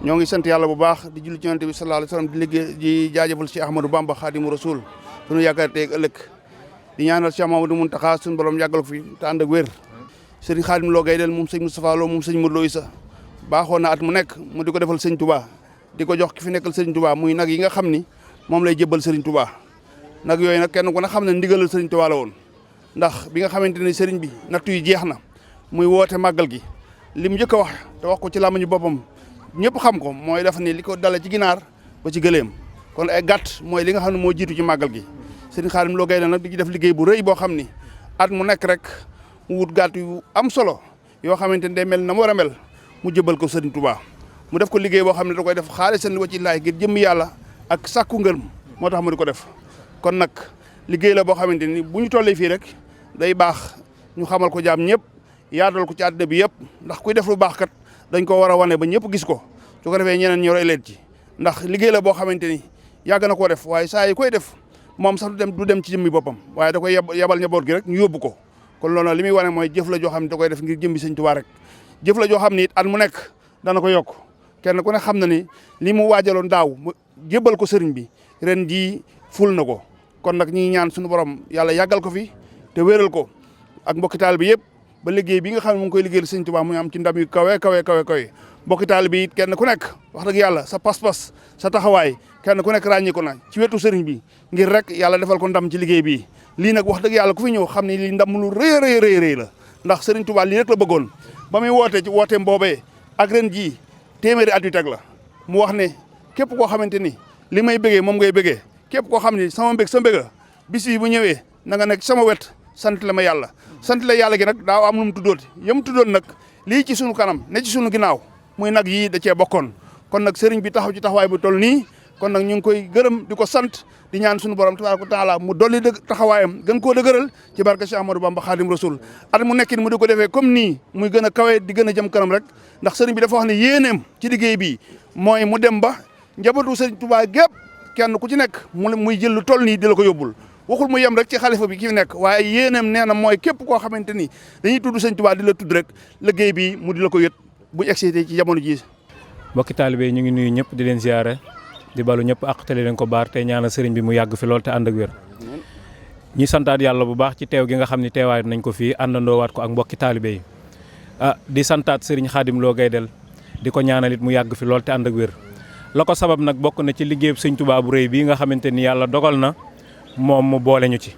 ñoo ngi sant yàlla bu baax di julli ci Yonent bi sallallahu alayhi wasallam di liggéey di jaajëfal Cheikh Ahmadou Bamba Khadimu Rasul suñu yaakaar tey ak ëllëg di ñaanal Cheikh Mamadou Mountakha suñu borom yàggal ko fi te ànd ak wér Serigne Khadim Lo Gaydel moom sëñ Moustapha Lo moom sëñ Modou Lo Issa baaxoon na at mu nekk mu di ko defal sëñ Touba di ko jox ki fi nekkal sëñ Touba muy nag yi nga xam ni moom lay jébbal Serigne Touba nag yooyu nag kenn ku ne xam ne ndigalal Serigne Touba la woon ndax bi nga xamante ne Serigne bi nattu yi jeex na muy woote màggal gi li mu njëkk a wax te wax ko ci làmmiñu boppam ñëpp xam ko mooy def ni li ko dale ci ginaar ba ci gëléem kon ay gàtt mooy li nga xam ne moo jiitu ci màggal gi Serigne Khadim Lo Gaydel nag di ci def liggéey bu rëy boo xam ni at mu nekk rek mu wut gàtt yu am solo yoo xamante ni day mel na mu war a mel mu jëbal ko Serigne Touba mu def ko liggéey boo xam ne da koy def xaalisan wa ci laay ngir jëmm yàlla ak sàkku ngërëm moo tax mu di ko def kon nag liggéey la boo xamante ni bu ñu tollee fii rek day baax ñu xamal ko jaam ñëpp yaatal ko ci àddina bi yëpp ndax kuy def lu baax kat dañ ko war a wane ba ñëpp gis ko su ko defee ñeneen ñoo roy leen ci ndax liggéey la boo xamante ni yàgg na koo def waaye saa yi koy def moom sax du dem ci jëmmi boppam waaye da koy yabal njaboot gi rek ñu yóbbu ko kon loolu li muy wane mooy jëf la joo xam ne da koy def ngir jëmmi Sëñ Tuubaa rek jëf la joo xam ni it at mu nekk dana ko yokk kenn ku ne xam na ni li mu waajaloon daaw mu jébbal ko sëriñ bi ren jii ful na ko kon nag ñi ñaan suñu borom yàlla yàggal ko fi te wéral ko ak mbokki taal bi yëpp ba liggéey bi nga xam ne mu ngi koy liggéeyal Sëñ Tuubaa mu am ci ndam yu kawe mbokki taal bi it kenn ku nekk wax dëgg yàlla sa pas-pas sa taxawaay kenn ku nekk ràññi ko na ci wetu sëriñ bi ngir rek yàlla defal ko ndam ci liggéey bi lii nag wax dëgg yàlla ku fi ñëw xam ne lii ndam lu rëy la ndax Sëriñ Tuubaa lii rek la bëggoon ba muy woote ci wooteem boobee ak ren jii téeméeri at yu teg la mu wax ne képp koo xamante ni li may bëggee moom ngay bëggee képp koo xam ne sama mbég sa mbéga bis yi bu ñëwee na nga nekk sama wet sant la ma yàlla sant la yàlla gi nag daaw am lu mu tuddooti yëm tuddoon nag lii ci sunu kanam ne ci sunu ginnaaw muy nag yii da cee bokkoon kon nag sëriñ bi taxaw ci taxawaay bu toll nii kon nag ñu ngi koy gërëm di ko sant di ñaan suñu borom tabaaraka taala mu dolli taxawaayam gën koo dëgëral ci barke Cheikh Ahmadou Bamba Khadim Rasoul at mu nekkin mu di ko defee comme nii muy gën a kawe di gën a jëm kanam rek ndax sëriñ bi dafa wax ne yéeneem ci liggéey bi mooy mu dem ba njabootu sëriñ Touba gépp kenn ku ci nekk muy jël lu toll nii di la ko yóbbul waxul mu yem rek ci xalifa bi ki fi nekk waaye yéeneem nee na mooy képp koo xamante ni dañuy tudd sëriñ Touba di la tudd rek liggéey bi mu di la ko yët bu excité ci jamono ji mbokki taalibe ñu ngi nuyu ñëpp di leen ziare di balu ñëpp ak te leen ko baar te ñaanal sëriñ bi mu yàgg fi lool te ànd ak wér ñi santaat yàlla bu baax ci teew gi nga xam ne teewaay nañ ko fii àndandoo waat ko ak mbokki taalibe yi di santaat sëriñ Khadim Lo Gaydel di ko ñaanal it mu yàgg fi lool te ànd ak wér la ko sabab nag bokk na ci liggéeyub sëñ Touba bu rëy bii nga xamante ni yàlla dogal na moom mu boole ñu ci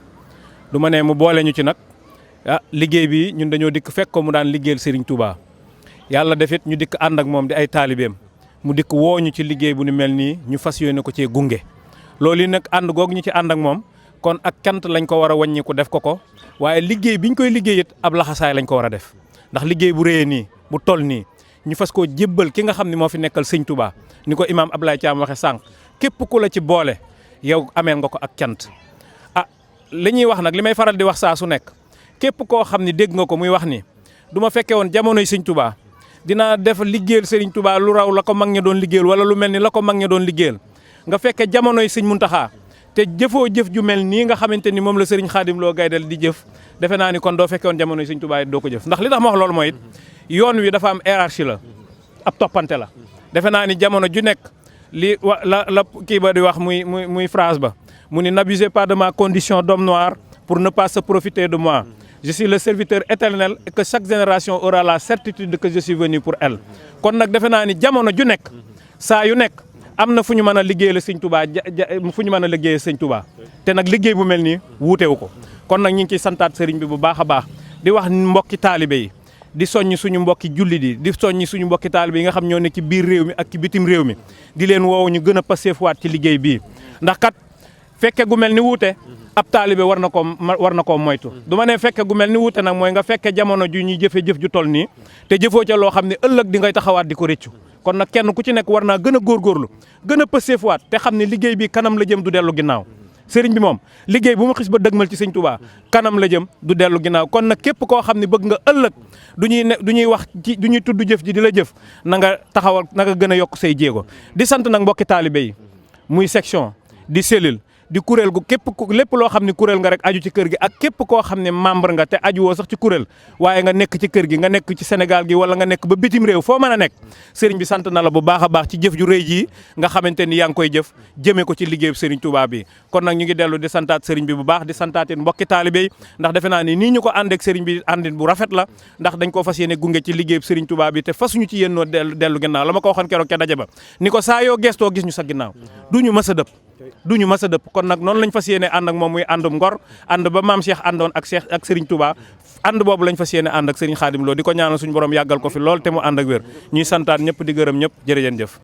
du ma ne mu boole ñu ci nag liggéey bi ñun dañoo dikk fekk ko mu daan liggéeyal sëriñ Touba yàlla defit ñu dikk ànd ak moom di ay taalibeem mu dikk woo ñu ci liggéey bu ni mel nii ñu fas yéene ko cee gunge loolu yi nag ànd goog ñu ci ànd ak moom kon ak cant lañ ko war a wàññi ko def ko waaye liggéey biñ koy liggéey it ab laxasaay lañ ko war a def ndax liggéey bu réyee nii bu toll nii ñu fas koo jébbal ki nga xam ne moo fi nekkal sëñ Touba ni ko imaam Abdoulaye Thiam waxe sànq képp ku la ci boole yow ameel nga ko ak cant li ñuy wax nag li may faral di wax saa su nekk képp koo xam ne dégg nga ko muy wax ni du ma fekkee woon jamonoy sëñ Touba dinaa def liggéeyal Serigne Touba lu raw la ko mag ña doon liggéeyal wala lu mel ni la ko mag ña doon liggéeyal nga fekke jamonoy sëñ Mountakha te jëfoo jëf ju mel nii nga xamante ni moom la Serigne Khadim Lo Gaydel di jëf defe naa ni kon doo fekke woon jamonoy sëñ Touba doo ko jëf ndax li tax ma wax loolu mooy it yoon wi dafa am hiérarchie la ab toppante la defe naa ni jamono ju nekk li la kii ba di wax muy phrase ba mu ni n'abusez pas de ma condition d'homme noir pour ne pas se profiter de moi. Je suis le serviteur éternel et que chaque génération aura la certitude que je suis venu pour elle. kon nag defe naa ni jamono ju nekk saa yu nekk am na fu ñu mën a liggéeyal sëñ Touba fu ñu mën a liggéeyal sëñ Touba te nag liggéey bu mel nii wuutewu ko kon nag ñu ngi ciy santaat sëriñ bi bu baax a baax di wax mbokki taalibe yi di soññ suñu mbokki jullit yi di soññ suñu mbokki taalibe yi nga xam ñoo ne ci biir réew mi ak ci bitim réew mi di leen woowu ñu gën a pasteefuwaat ci liggéey bii ndax kat fekke gu mel ni wuute ab taalibe war na koo moytu du ma ne fekke gu mel ni wuute nag mooy nga fekke jamono ju ñuy jëfe jëf ju toll nii te jëfoo ca loo xam ne ëllëg di ngay taxawaat di ko rëccu kon nag kenn ku ci nekk war naa gën a góorgóorlu gën a pëseefuwaat te xam ne liggéey bi kanam la jëm du dellu ginnaaw sëriñ bi moom liggéey bu ma xis ba dëgmal ci sëñ Touba kanam la jëm du dellu ginnaaw kon nag képp koo xam ne bëgg nga ëllëg du ñuy wax ci du ñuy tudd jëf ji di la jëf na nga taxawal na nga gën a yokk say jéego di sant nag mbokki taalibe yi muy section di cellule di kuréel gu lépp loo xam ne kuréel nga rek aju ci kër gi ak képp koo xam ne membre nga te aju woo sax ci kuréel waaye nga nekk ci kër gi nga nekk ci Sénégal gi wala nga nekk ba bitim réew foo mën a nekk sëriñ bi sant na la bu baax a baax ci jëf ju rëy ji nga xamante ni yaa ngi koy jëf jëmee ko ci liggéeyu sëriñ Touba bi kon nag ñu ngi dellu di santaat sëriñ bi bu baax di santaatin mbokki taalibe yi ndax defe naa ni nii ñu ko àndeek sëriñ bi àndin bu rafet la ndax dañ ko fas yéene gunge ci liggéeyu sëriñ Touba bi te fasuñu ci yéen noo dellu ginnaaw la ma ko waxoon keroog ca daje ba ni ko saa yoo gestoo gis ñu sa ginnaaw duñu mës a dëpp kon nag noonu lañ fas yéene ànd ak moom muy àndum ngor ànd ba maam Cheikh àndoon ak Serigne Touba ànd boobu lañ fas yéene ànd ak Serigne Khadim Lo di ko ñaanal suñu borom yàggal ko fi lool te mu ànd ak wér ñuy santaat ñëpp di gërëm ñëpp jërëjëf.